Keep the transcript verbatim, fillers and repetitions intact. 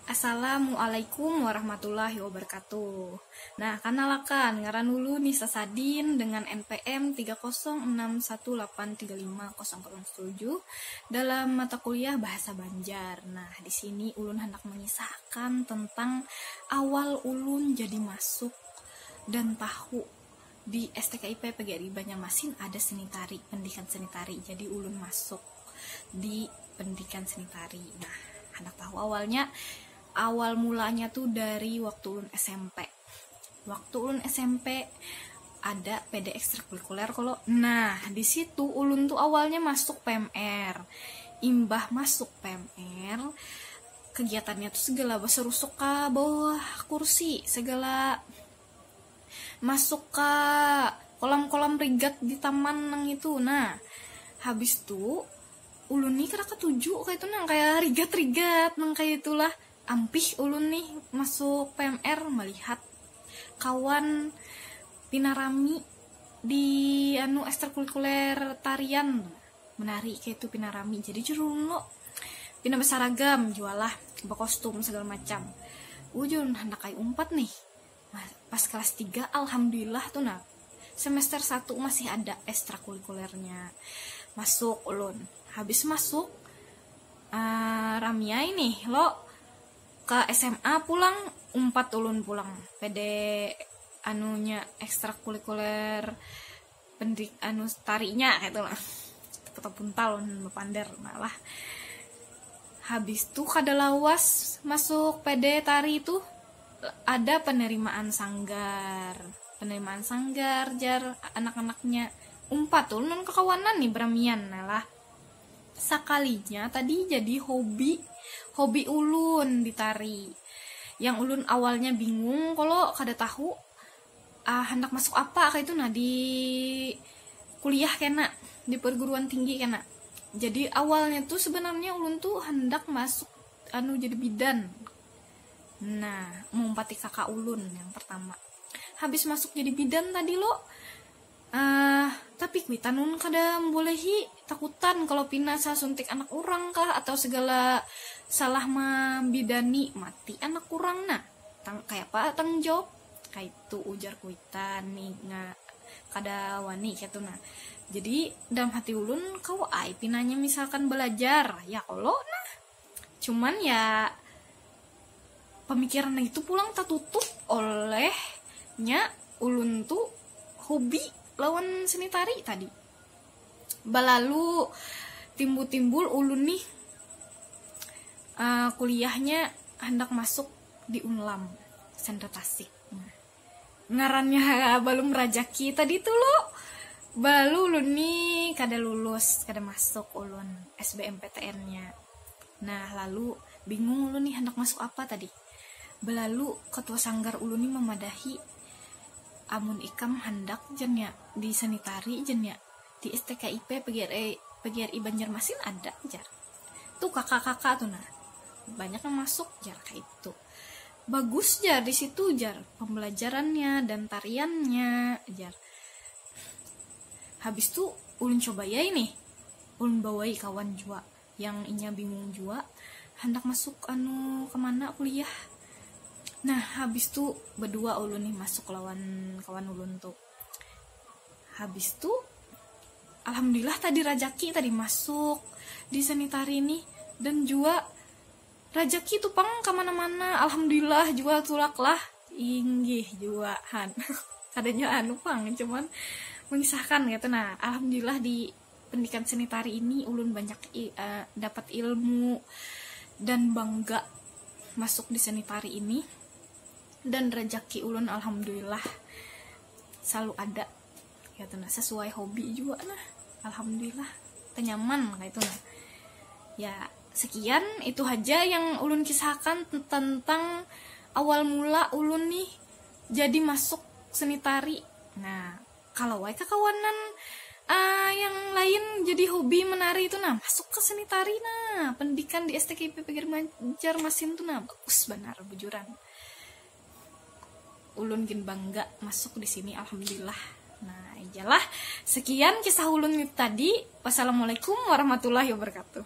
Assalamualaikum warahmatullahi wabarakatuh. Nah, kanalakan, ngaran ulun Nisa Sadin dengan N P M tiga kosong enam satu delapan tiga lima kosong kosong tujuh dalam mata kuliah Bahasa Banjar. Nah, di sini ulun hendak mengisahkan tentang awal ulun jadi masuk dan tahu di S T K I P P G R I Banjarmasin ada seni tari, pendidikan seni tari. Jadi ulun masuk di pendidikan seni tari. Nah, hendak tahu awalnya, awal mulanya tuh dari waktu ulun S M P. Waktu ulun S M P ada P D ekstrakurikuler kalau. Nah, di situ ulun tuh awalnya masuk P M R. Imbah masuk P M R, kegiatannya tuh segala baserusuk ka bawah kursi, segala masuk ka kolam-kolam rigat di taman nang itu. Nah, habis tu ulun ni kada katuju kaya itu nang kaya rigat-rigat nang kaya itulah. Ampih ulun nih masuk P M R melihat kawan pina rami di anu ekstrakurikuler tarian, menari kaya itu pina rami. Jadi jar ulun lo pina basaragam jua lah, bakostum segala macam. Ujun hendak ai umpat nih. Nah, pas kelas tiga, alhamdulillah tuh nah, semester satu masih ada ekstrakurikulernya. Masuk ulun. Habis masuk, ah, rami ai nih lo ke S M A pulang, umpat ulun pulang. P D anunya ekstrakurikuler pendik anu tarinya kaya itu lah. Kota Puntal, bapander, nah lah. Habis tu kada lawas masuk P D tari tu ada penerimaan sanggar. Penerimaan sanggar jar anak-anaknya. Umpat ulun kakawanan nih beramian, nah lah. Sakalinya tadi jadi hobi, hobi ulun di tari. Yang ulun awalnya bingung kalau kada tahu, ah, hendak masuk apa kaya itu nah di kuliah kena, di perguruan tinggi kena. Jadi awalnya tuh sebenarnya ulun tuh hendak masuk anu jadi bidan. Nah, mengumpati kakak ulun yang pertama. Habis masuk jadi bidan tadi lo, ah, tapi kuitan ulun kada membolehi, takutan kalau pina salah suntik anak orang kah atau segala salah membidani mati anak orang nah. Tang, kaya apa tanggung jawab? Kaitu ujar kuitan nih, nga, kada wani kaitu nah. Jadi dalam hati ulun, kau ai pinanya misalkan belajar, ya kalo nah. Cuman ya pemikiran itu pulang tatutup olehnya ulun tu hobi lawan seni tari tadi. Balalu timbul-timbul ulun nih, eh, kuliahnya hendak masuk di Unlam, Sandra Tasik. Nah, ngarannya balum rajaki tadi tu lo. Balalu ulun nih kada lulus, kada masuk ulun S B M P T N-nya. Nah, lalu bingung ulun nih hendak masuk apa tadi. Balalu ketua sanggar ulun nih memadahi, amun ikam handak jar nya di seni tari jar nya, di S T K I P P G R I, P G R I Banjarmasin ada jar. Tuh kakak-kakak tuh nah, banyak yang masuk jar kaitu. Bagus jar di situ jar pembelajarannya dan tariannya jar. Habis tu ulun coba ya ini, ulun bawai kawan jua yang inya bingung jua handak masuk anu kemana kuliah. Nah, habis tu bedua ulun nih masuk lawan kawan ulun tu. Habis tu alhamdulillah tadi rajaki tadi masuk di seni tari nih, dan jua rajaki tu pang kemana-mana, alhamdulillah jua tulak lah. Inggih jua han. Kadanya anu pang, cuman mengisahkan gitu. Nah, alhamdulillah di pendidikan seni tari ini ulun banyak i, eh, dapat ilmu dan bangga masuk di seni tari ini. Dan rejeki ulun alhamdulillah selalu ada gitu nah, sesuai hobi juga nah, alhamdulillah tenyaman gitu nah. Ya, sekian itu aja yang ulun kisahkan tentang awal mula ulun nih jadi masuk seni tari. Nah, kalau wae kakawanan, ah, yang lain jadi hobi menari itu nah, masuk ke seni tari nah, pendidikan di S T K I P P Banjarmasin tuh nah, bagus banar bujuran. Ulun gin bangga masuk di sini, alhamdulillah. Nah, iyalah, sekian kisah ulun tadi. Wassalamualaikum warahmatullahi wabarakatuh.